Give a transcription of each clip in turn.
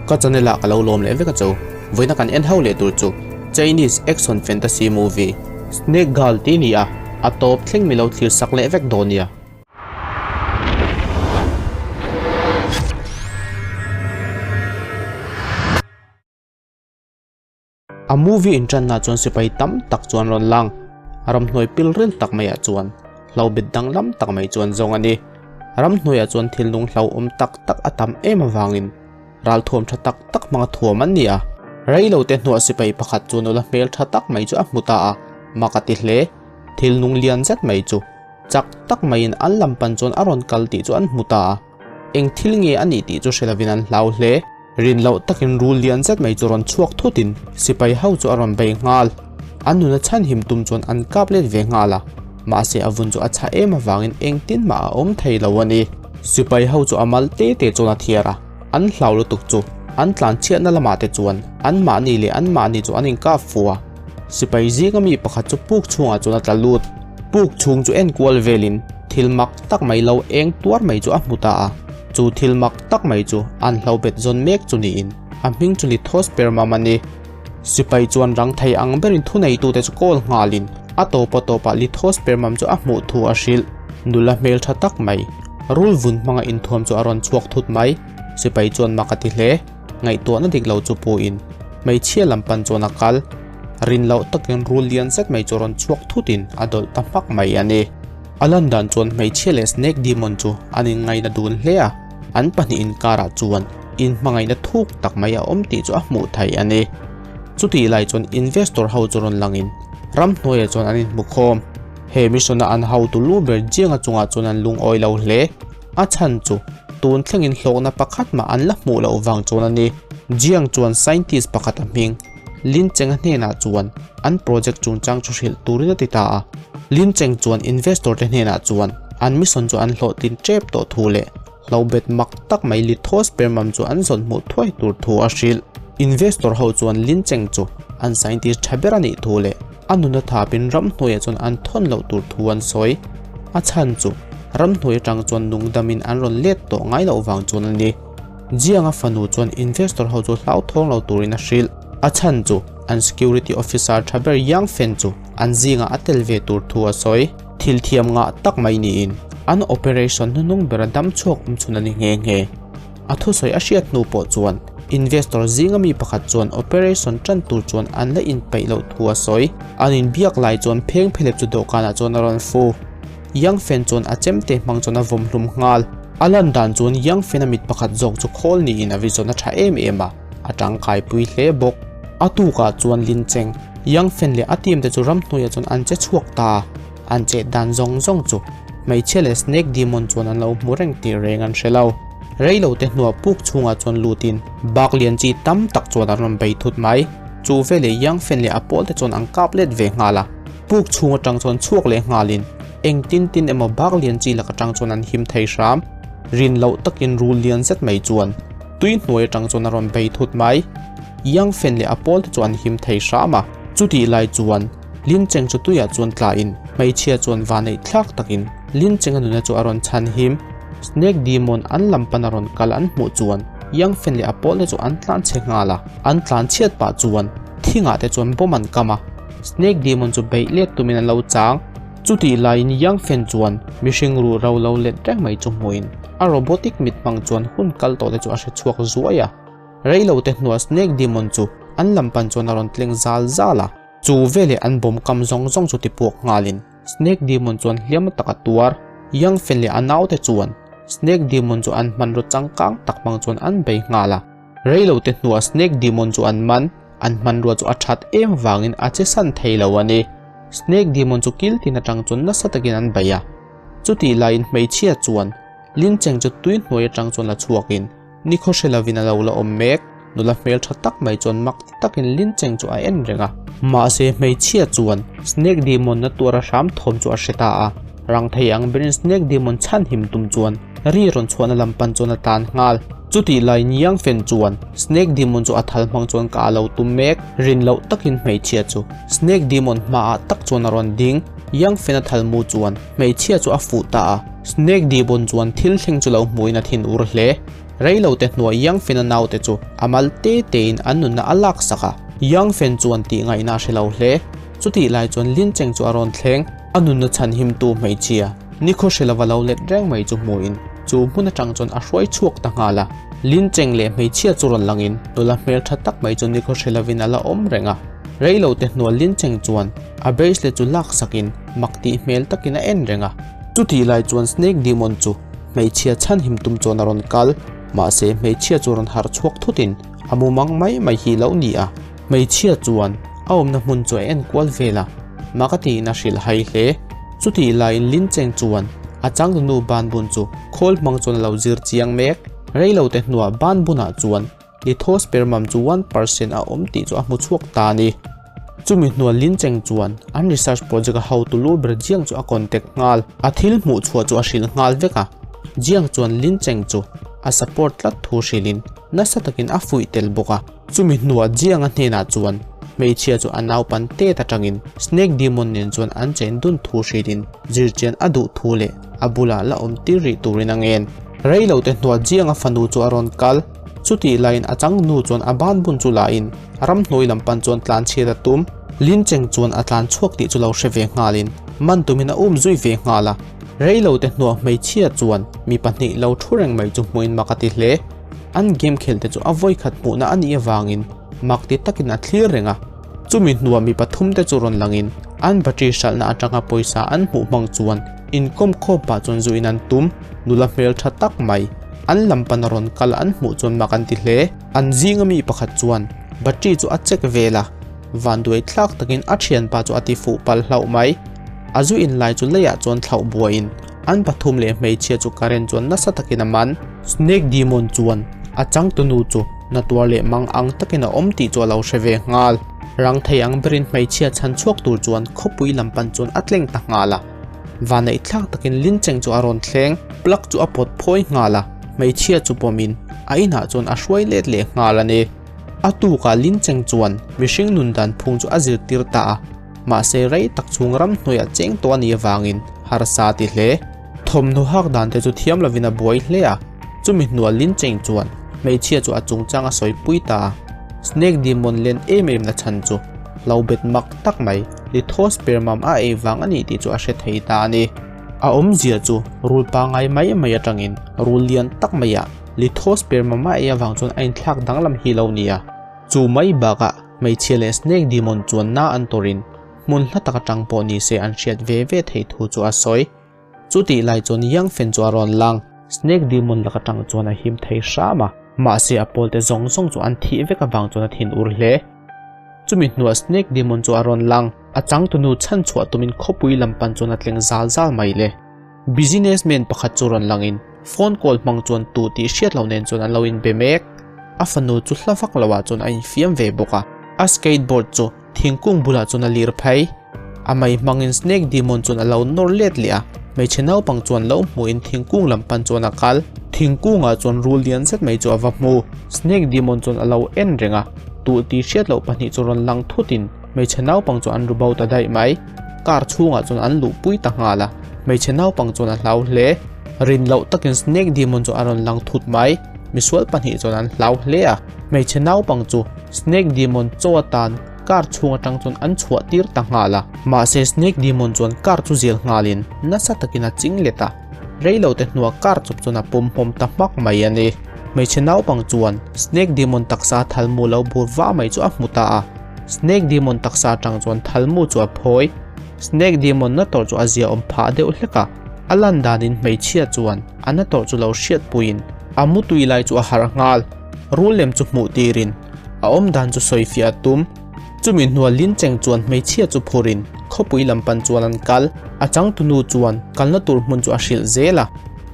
Ka channel ah ka lo lawm leh vek a chu. Vawiina kan en ho leh tur chu Chinese action fantasy movie Snake Girl tih a ni a, a tawp thleng mi lo thlir sak leh vek dawn nia. A movie inṭanna chuan sipai tam tak chuan rawn lang. Ramhnuai pil ril tak maiah chuan hlobet danglam tak mai chuan zawng a ni. Ramhnuaiah chuan thil nung hlauhawm tak tak a tam em avangin ralthuam tha tak tak hmanga thuam an ni a. Reilote hnuah sipai pakhat chu nula hmel tha tak mai chu a hmu ta a, mak a ti hle. Thil nung lian zet mai chu chak tak maiin an lam pan chuan a rawn kal tih chu an hmu ta a. Eng thil nge a nih tih chu hre lovin an hlau hle. Rin loh takin rul lian zet mai chu rawn chhuak thutin sipai ho chu a rawn bei nghal. An nuna chhanhim tum chuan an kap let ve nghal a, mahse a vun chu a chhah em avangin engtin mah a awm thei lo a ni. Sipai ho chu a mal te te chuan a thiar a, an hlau lutuk chu an tlan chhiatna lamah te chuan anmahni leh anmahni chu an inkap fu a. Sipai zinga mi pakhat chu puk chhungah chuan a tla lut. Puk chhung chu enkual velin thil mak tak mai lo eng tuar mai chu a hmu ta a. Chu thil mak tak mai chu an hlo bet zawn mek chu niin a hming chu Lithospermum a ni. Sipai chuan rang thei ang berin thuneitute chu kawl nghalin a tawpa tawpah Lithospermum chu a hmuh thu a hrilh. Nula hmel tha tak mai, rul vun hmanga inthuam chu a rawn chhuak thut mai. Sipai chuan mak a ti hle. Ngaihtuahna dik lo chu puhin hmeichhia lam pan chuan a kal. Rin loh takin rul lian zet mai chu rawn chhuak thutin a dawlh ta hmak mai a ni. A lan dan chuan hmeichhia leh Snake Demon chu an inngaina dun hle a, an pahnih inkarah chuan inhmangaihna thuk tak mai a awm tih chu a hmuh theih a ni. Chutih lai chuan investor ho chu rawn langin ramhnuaiah chuan an inhmu khawm. He mission-a an hotu lu ber Jiang-a chungah chuan an lungawi lo hle. A chhan chu tun thlengin hlawkna pakhat mah an la hmuh loh vang chuan a ni. Jiang chuan scientist pakhat a hming. Lin Cheng-a hnenah chuan an project chungchang chu hrilh turin a ti ta a. Lin Cheng chuan investor te hnenah chuan an mission chu an hlawhtlin tep tawh thu leh hlobet mak tak mai lithospermum chu an zawn hmuh thuai tur thu a hrilh. Investor ho chuan Lin Cheng chu an scientist tha ber a nih thu leh a nuna thapin ramhnuaiah chuan an thawn loh tur thu an sawi. A chhan chu ramhnuai atang chuan nungdamin an rawn let tawh ngai loh vang chuan a ni. Jiang-a fanu chuan investor ho chu hlauthawng lo turin a hrilh. A chhan chu an security officer tha ber Yang Fen chu an zingah a tel ve tur thu a sawi. Thil thiam ngah tak mai niin an operation hnuhnung bera dam chhuak awm chhun a ni nghe nghe. A thusawi a hriat hnu pawh chuan investor zinga mi pakhat chuan operation tan tur chuan an la inpeih loh thu a sawi. An inbiak lai chuan pheng phelep chu dawhkanah chuan a rawn fu. Yang Fen chuan a chemte hmang chuan a vawm hlum nghal. A lan dan chuan Yang Fen-a mit pakhat zawk chu khawl niin a vision a tha em em a, a tangkai pui hle bawk. A tukah chuan Lin Cheng, Yang Fen leh a team te chu ramhnuaiah chuan an che chhuak ta. An chet dan zawng zawng chu hmeichhia leh Snake Demon chuan an lo hmu reng tih reng an hre lo. Reilo te hnuah puk chhungah chuan lutin bak lian chi tam tak chuan an rawn bei thut mai. Chu veleh Yang Fen leh a pawl te chuan an kap let ve nghal a. Puk chhung atang chuan chhuak leh nghalin eng tin tin emaw bak lian chi lak atang chuan an him thei hram. Rin loh takin rul lian zet mai chuan tui hnuai atang chuan a rawn bei thut mai. Yang Fen leh a pawl te chu an him thei hram a. Chutih lai chuan Lin Cheng chu tuiah chuan tlain hmeichhia chuan vaneih thlak takin Lin Cheng-a nuna chu a rawn chhan him. Snake Demon an lam pan a rawn kal an hmuh chuan Yang Fen leh a pawl te chu an tlan chhe nghal a. An tlan chhiat pah chuan thingah te chuan bomb an kam a. Snake Demon chu beih let tumin an lo chang. Chutih laiin Yang Fen chuan mihring ruh ro lo let reng mai chu hmuhin a robotic mit hmang chuan hun kal tawh te chu a hre chhuak zuai a. Reilo te hnuah Snake Demon chu an lam pan chuan a rawn tleng zal zal a. Chu veleh an bawm kam zawng zawng chu tipuak nghalin Snake Demon chuan hliam tak a tuar. Yang Fen leh a naute chuan Snake Demon chu an hmanraw changkang tak hmang chuan an bei nghal a. Reilo te hnuah Snake Demon chu an man. An hmanrua chu a that em vangin a che san thei lo a ni. Snake Demon chu kil tin atang chuan nasa takin an bei a. Chutih laiin hmeichhia chuan Lin Cheng chu tui hnuai atang chuan la chhuakin nikhaw hre lovin a lo la awm mek. Nula hmel tha tak mai chuan mak ti takin Lin Cheng chu a en reng a. Mahse hmeichhia chuan Snake Demon na tuara hram thawm chu a hre ta a. Rang thei ang berin Snake Demon chhan him tum chuan ri rawn chhuahna lam pan chuan a tan nghal. Chutih laiin Yang Fen chuan Snake Demon chu a thal hmang chuan ka a lo tum mek. Rin loh takin hmeichhia chu Snake Demon hmaah tak chuan a rawn ding. Yang Fen a thal mu chuan hmeichhia chu a fuh ta a. Snake Dibon chuan thil thleng chu lo hmuin a thinur hle. Reilote hnuai Yang Fen-a naute chu a mal te tein an nunna a laksak a. Yang Fen chuan tih ngaihna a hre lo hle. Chutih lai chuan Lin Cheng chu a rawn thleng. A nunna chhanhimtu hmeichhia nikhaw hre lova lo let reng mai chu hmuin chu hmun atang chuan a hruai chhuak ta nghal a. Lin Cheng leh hmeichhia chu rawn langin nula hmeltha tak mai chu nikhaw hre lovin a la awm reng a. Reilote hnual Lin Cheng chuan a bracelet chu laksakin mak tih hmel takin a en reng a. Chutih lai chuan Snake Demon chu hmeichhia chhanhim tum chuan a rawn kal. Mahse hmeichhia chu rawn harh chhuak thutin a mumang mai mai hi lo ni a. Hmeichhia chuan a awmna hmun chu a en kual vel a, mak a tiin a hrilh hai hle. Chutih laiin Lin Cheng chuan a changtunu ban bun chu khawl hmang chuan a lo zir chiang mek. Reilote hnuah ban bunah chuan Lithospermum chu 1% a awm tih chu a hmu chhuak ta a ni. Chumi hnuah Lin Cheng chuan an research project a hotu lu ber Jiang chu a contact nghal. A thil hmuh chhuah chu a hrilh nghal vek a. Jiang chuan Lin Cheng chu a support tlat thu hrilhin nasa takin a fuih tel bawk a. Chumi hnuah Jiang-a hnenah chuan hmeichhia chu a naupan tet atangin Snake Demon nen chuan an chen dun thu hrilhin zirchian a duh thu leh a bulah la awm tir rih turin a ngen. Reilote hnuah Jiang-a fanu chu a rawn kal. Chutih laiin a changnu chuan a ban bun chu lahin ramhnuai lam pan chuan tlan chhiat a tum. Lin Cheng chuan a tlan chhuak tih chu lo hre ve nghalin man tumin a um zui ve nghal a. Reilote hnuah hmeichhia chuan mi pahnih lo thu reng mai chu hmuin mak a ti hle. An game khel te chu a vawikhat hmuhna a nih avangin mak ti takin a thlir reng a. Chumi hnuah mi pathum te chu rawn langin an battery hralhna atanga pawisa an hmuh hmang chuan inkawm khawm pah chuan zuin an tum. Nula hmel tha tak mai an lam pana rawn kal an hmuh chuan mak an ti hle. An zinga mi pakhat chuan battery chu a check vel a, vanduai thlak takin a thianpa chu a ti fuh pal hlauh mai. A zu inlai chu leiah chuan thlauh buaiin an pathum leh hmeichhia chu current chuan nasa takin a man. Snake Demon chuan a changtunu chu natuar leh mang ang takin a awm tih chu a lo hre ve nghal. Rang thei ang berin hmeichhia chhan chhuak tur chuan khawpui lam pan chuan a tleng ta nghal a. Vanneih thlak takin Lin Cheng chu a rawn thleng. Plug chu a pawt phawi nghal a, hmeichhia chu pawmin a inah chuan a hruai let leh nghal a ni. A tukah Lin Cheng chuan mihring nun dan phung chu a zirtir ta a. Mahse rei tak chhung ramhnuaiah cheng tawh a nih avangin harsa a ti hle. Thawmhnaw hak dan te chu thiam lovin a buai hle a, chumi hnuah Lin Cheng chuan hmeichhia chu a chungchang a sawipui ta a. Snake Demon len em em na chhan chu hlo bet mak tak mai Lithospermum a ei vang a nih tih chu a hre thei ta a ni. A awmzia chu rul pangngai mai mai atangin rul lian tak maiah Lithospermum a ei avang chuan a inthlak danglam hi lo nia. Chu mai bakah hmeichhia leh Snake Demon chuan na an tawrin hmun hla tak atang pawh ni se an hriat ve ve thei thu chu a sawi. Chutih lai chuan Yang Fen chu a rawn lang. Snake Demon lak atang chuan a him thei hram a, mahse a pawlte zawng zawng chu an thih vek avang chuan a thin ur hle. Chumi hnuah Snake Demon chu a rawn lang, a changtunu chhanchhuah tumin khawpui lam pan chuan a tleng zal zal mai le. Businessman pakhat chu rawn langin phone call hmang chuan tu tih hriat loh nen chuan an lo inbe mek. A fanu chu hla vak loah chuan a infiam ve bawk a. A skateboard chu thingkung bulah chuan a lir phei. A mei hmangin Snake Demon chuan a lo nawr let leh a, hmeichhe naupang chuan lo hmuhin thingkung lam pan chuan a kal. Thingkungah chuan rul lian zet mai chu a va hmu. Snake Demon chuan a lo en reng a, tuh tih hriat loh pahnih chu rawn lang thutin hmeichhe naupang chu an ru bo ta daih mai. Car chhungah chuan an luhpui ta nghal a, hmeichhe naupang chuan a hlau hle. Rin loh takin Snake Demon chu a rawn lang thut mai. Misual pahnih chuan an hlau hle a, hmeichhe naupang chu Snake Demon chaw atan car chhung atang chuan an chhuah tir ta nghal a. Mahse Snake Demon chuan car chu zil nghalin nasa takin a ching let a, reilote hnuah car chawp chuan a pawm hmawm ta hmak mai a ni. Hmeichhe naupang chuan Snake Demon taksa thalmu lo bur vah mai chu a hmu ta a. Snake Demon taksa atang chuan thalmu chu a phawi. Snake Demon na tawrh chu a zia awm phah deuh hlek a, a lan danin hmeichhia chuan a na tawrh chu lo hriatpuiin a mutui lai chu a harh nghal. Rul lem chu hmuh tirin a awm dan chu sawifiah a tum. Chumi hnuah Lin Cheng chuan hmeichhia chu phurin khawpui lam pan chuan an kal. A changtunu chuan kalna tur hmun chu a hrilh zel a.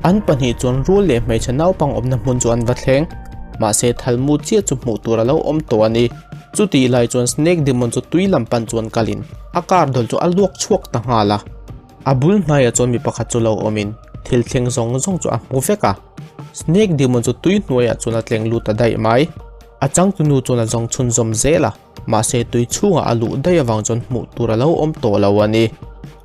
An pahnih chuan rul leh hmeichhe naupang awmna hmun chu an va thleng. Mahse thalmu chiah chu hmuh tur a lo awm tawh a ni. Chutih lai chuan Snake Demon chu tui lam pan chuan kalin a kar dawl chu a luak chhuak ta nghal a. A bul hnaiah chuan mi pakhat chu lo awmin thil thleng zawng zawng chu a hmu vek a. Snake Demon chu tui hnuaiah chuan a tleng lut ta daih mai. A changtunu chuan a zawng chhunzawm zel a, mahse tui chhungah a luh daih avang chuan hmuh tur a lo awm tawh lo a ni.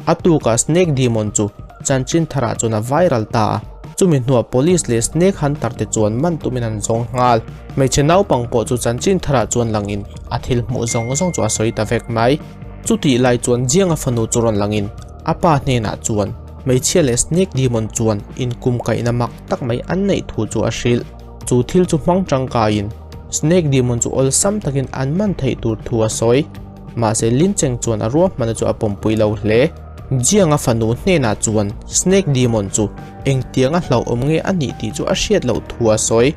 A tukah Snake Demon chu. Chanchin tharah chuan a viral ta a, chumi hnuah police leh snake hunter te chuan man tumin an zawng nghal. Hmeichhe naupang pawh chu chanchin tharah chuan langin a thil hmuh zawng zawng chu a sawi ta vek mai. Chutih lai chuan Jianga fanu chu rawn langin a pa hnenah chuan hmeichhia leh snake demon chuan inkum kaihna mak tak mai an neih thu chu a hrilh. Chu thil chu hmang tangkaiin snake demon chu awlsam takin an man theih tur thu a sawi. Mahse Lin Cheng chuan a ruahmanna chu a pawmpui lo hle. Jianga fanu hnenah chuan Snake Demon chu engtianga hlauhawm nge a nih tih chu a hriat loh thu a sawi.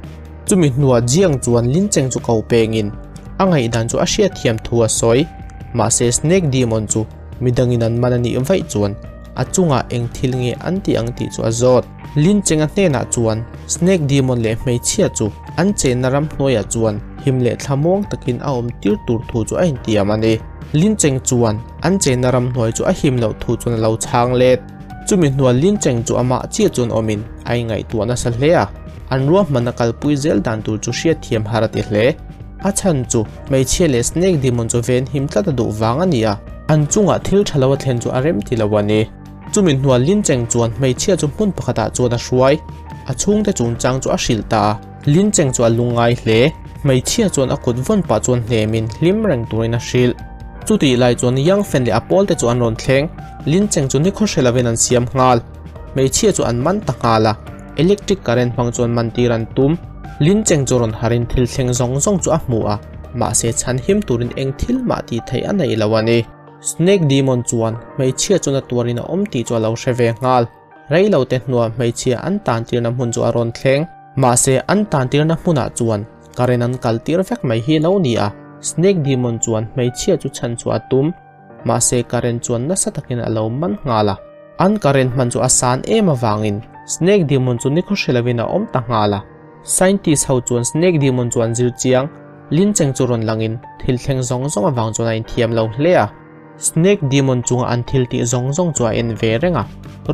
Chumi hnuah Jiang chuan Lin Cheng chu ko pengin a ngaihdan chu a hriatthiam thu a sawi. Mahse Snake Demon chu midangin an man a nih vaih chuan a chungah eng thil nge an tih ang tih chu a zawt. Lin Cheng-a hnenah chuan Snake Demon leh hmeichhia chu an chenna ramhnuaiah chuan him leh thlamuang takin a awm tir tur thu chu a intiam a ni. Lin Cheng chuan an chenna ramhnuai chu a him loh thu chuan a lo chhang let. Chumi hnuah Lin Cheng chu amah chiah chuan awmin a ingaihtuah nasa hle a, an ruahmanna kalpui zel dan tur chu hriatthiam har a ti hle. A chhan chu hmeichhia leh Snake Demon chu ven him tlat a duh vang a ni a, an chungah thil tha lo a thlen chu a rem ti lo a ni. Chumi hnuah Lin Cheng chuan hmeichhia chu hmun pakhatah chuan a hruai. A chhungte chungchang chu a hrilh ta a, Lin Cheng chu a lungngai hle. Hmeichhia chuan a kut vawn pah chuan hnemin hlim reng turin a hrilh. Chutih lai chuan Yang Fen leh a pawlte chu an rawn thleng. Lin Cheng chu nikhaw hre lovin an siam nghal. Hmeichhia chu an man ta nghal a, electric current hmang chuan man tir an tum. Lin Cheng chu rawn harin thil thleng zawng zawng chu a hmu a, mahse chhan him turin eng thil mah tih theih a nei lo a ni. Snake Demon chuan hmeichhia chuan a tuarin a awm tih chu a lo hre ve nghal. Rei lo te hnuah hmeichhia an tan tirna hmun chu a rawn thleng. Mahse an tan tirna hmunah chuan current an kal tir vek mai hi lo ni a. Snake Demon chuan hmeichhia chu chhan chhuah a tum. Mahse current chuan nasa takin a lo man nghal a. An current hman chu a san em avangin Snake Demon chu nikhaw hre lovin a awm ta nghal a. Scientist ho chuan Snake Demon chu an zir chiang. Lin Cheng chu rawn langin thil thleng zawng zawng avang chuan a inthiam lo hle a. Snake Demon chunga an thil tih zawng zawng chu a en ve reng a,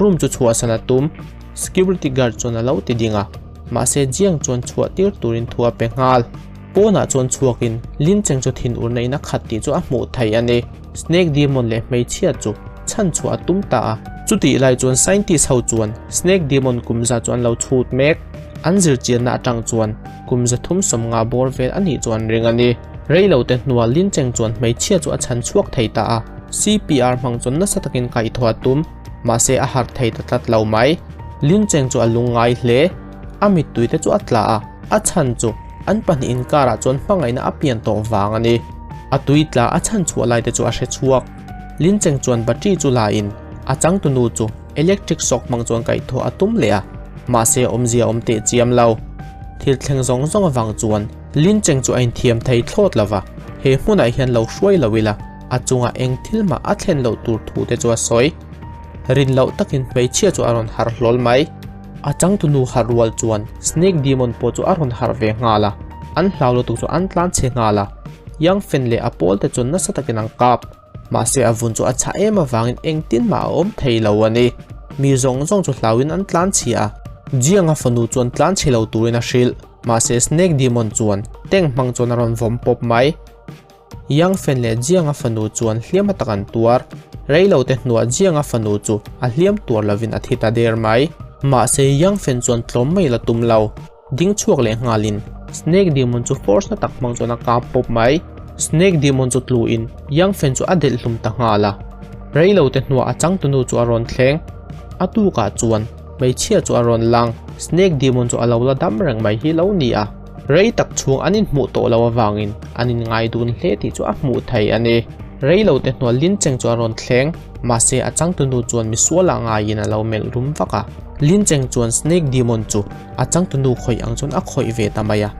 room chu chhuahsan a tum. Security guard chuan a lo ti ding a, mahse Jiang chuan chhuah tir turin thu a pe nghal. Pawnah chuan chhuakin Lin Cheng chu thinurna in a khat tih chu a hmuh thei a ni. Snake Demon leh hmeichhia chu chhan chhuah a tum ta a. Chutih lai chuan scientist ho chuan Snake Demon kum za chu an lo chhut mek. An zirchianna atang chuan kum 350 bawr vel a nih chu an ring a ni. Reilo te hnuah Lin Cheng chuan hmeichhia chu a chhan chhuak thei ta a, CPR hmang chuan nasa takin kaihthawh a tum, mahse a harh thei ta tlat lo mai. Lin Cheng chu a lungngai hle. A mittui te chu a tla a, a chhan chu an pahnih inkarah chuan hmangaihna a pian tawh vang a ni. A tui tla a chhan chhuah lai te chu a hre chhuak. Lin Cheng chuan battery chu la in a changtunu chu electric shock hmang chuan kaihthawh a tum leh a, mahse awmzia awm teh chiam lo. Thil thleng zawng zawng avang chuan Lin Cheng chu a inthiam thei thlawt lo va, he hmunah hian lo hruai lo ila, a chungah eng thil mah a thlen loh tur thu te chu a sawi. Rin loh takin hmeichhia chu a rawn harh hlawl mai. A changtunu harh rual chuan Snake Demon pawh chu a rawn harh ve nghal a, an hlau lutuk chu an tlan chhe nghal a. Yang Fen leh a pawl te chuan nasa takin an kap. Mahse a vun chu a chhah em avangin engtin mah a awm thei lo a ni. Mi zawng zawng chu hlauin an tlan chhia a. Jiang-a fanu chuan tlan chhe lo turin a hrilh. Mahse Snake Demon chuan tank hmang chuan a rawn vawm pawp mai. Yang Fen leh Jiang-a fanu chuan hliam a tak an tuar. Reilo te hnuah Jiang-a fanu chu a hliam tuar lovin a thi ta der mai. Mahse Yang Fen chuan tlawm mai la tum lo. Ding chhuak leh nghalin Snake Demon chu force na tak hmang chuan a kap pawp mai. Snake Demon chu tluin Yang Fen chu a delh hlum ta nghal a. Reilo te hnuah a changtunu chu a rawn thleng. A tukah chuan hmeichhia chu a rawn lang. Snake Demon chu a lo la dam reng mai hi lo ni a. Rei tak chhung an inhmuh tawh lo avangin an inngai dun hle tih chu a hmuh thei a ni. Reilo te hnuah Lin Cheng chu a rawn thleng. Mahse a changtunu chuan misualah ngaiin a lo melh rum vak a. Lin Cheng chuan Snake Demon chu a changtunu khawih ang chuan a khawih ve ta mai a.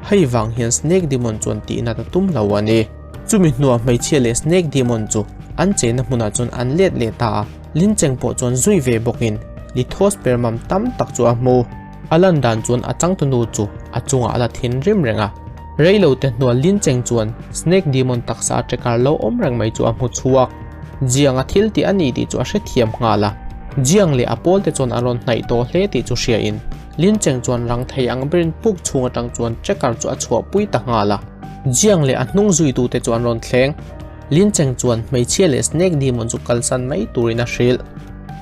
Hei vang hian Snake Demon chuan tihna ta tum lo a ni. Chumi hnuah hmeichhia leh Snake Demon chu an chenna hmunah chuan an let leh ta a. Lin Cheng pawh chuan zui ve bawkin Lithospermum tam tak chu a hmu. A lan dan chuan a changtunu chu a chungah a la thinrim reng a. Reilo te hnuah Lin Cheng chuan Snake Demon taksa a ṭekar lo awm reng mai chu a hmu chhuak. Jiang a thil tih a ni tih chu a hrethiam nghal a. Jiang leh a pawl te chuan an rawn hnaih tawh hle tih chu hriain Lin Cheng chuan rang thei ang berin puk chhung atang chuan ṭekar chu a chhuahpui ta nghal a. Jiang leh a hnung zuitute chu an rawn thleng. Lin Cheng chuan hmeichhia leh Snake Demon chu kalsan mai turin a hrilh.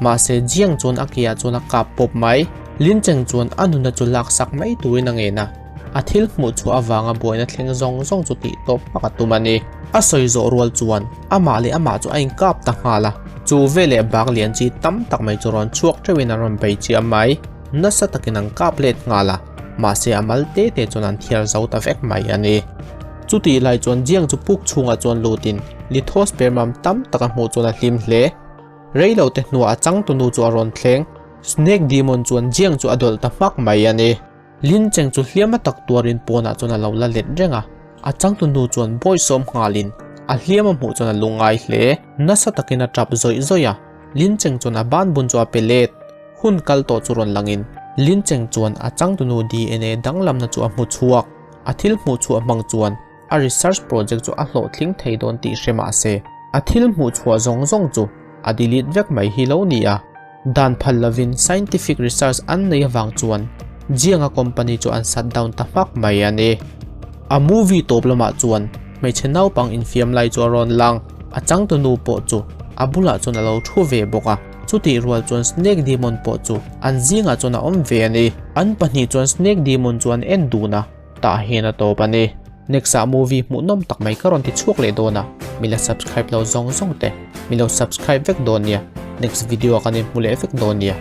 Mahse Jiang chuan a ke ah chuan a kap pawp mai. Lin Cheng chuan a nuna chu laksak mai turin a ngen a, a thil hmuh chhuah avanga buaina thleng zawng zawng chu tih tawp hmak a tum a ni. A sawi zawh rual chuan amah leh amah chu a inkap ta nghal a, chu veleh bak lian chi tam tak mai chu rawn chhuak teuhin an rawn bei chiam mai. Nasa takin an kap let nghal a, mahse a mal te te chuan an thiar zo ta vek mai a ni. Chutih lai chuan Jiang chu puk chhungah chuan lutin lithospermum tam tak a hmuh chuan a hlim hle. Rei lo te hnuah a changtunu chu a rawn thleng. Snake Demon chuan Jiang chu a dawlh ta hmak mai a ni. Lin Cheng chu hliam a tak tuarin pawnah chuan a lo la let reng a. A changtunu chuan bawi sawm nghalin a hliam a hmuh chuan a lungngai hle. Nasa takin a tap zawih zawih a, Lin Cheng chuan a ban bun chu a pe let. Hun kal tawh chu rawn langin Lin Cheng chuan a changtunu DNA danglamna chu a hmu chhuak. A thil hmuh chhuah hmang chuan a research project chu a hlawhtling thei dawn tih hre mah se, a thil hmuh chhuah zawng zawng chu a delete vek mai hi lo ni a. Dan phal lovin scientific research an nei avang chuan Jiang-a company chu an shut down ta hmak mai a ni. A movie tawp lamah chuan hmeichhe naupang infiam lai chu a rawn lang, a changtunu pawh chu a bulah chuan a lo thu ve bawk a, chutih rual chuan Snake Demon pawh chu an zingah chuan a awm ve a ni. An pahnih chuan Snake Demon chu an en dun a. Tah hian a tawp a ni. Next ah movie hmuhnawm tak mai ka rawn ti chhuak leh dawn a, mi la subscribe lo zawng zawng te mi lo subscribe vek dawn nia. Next video ah kan inhmu leh vek dawn nia.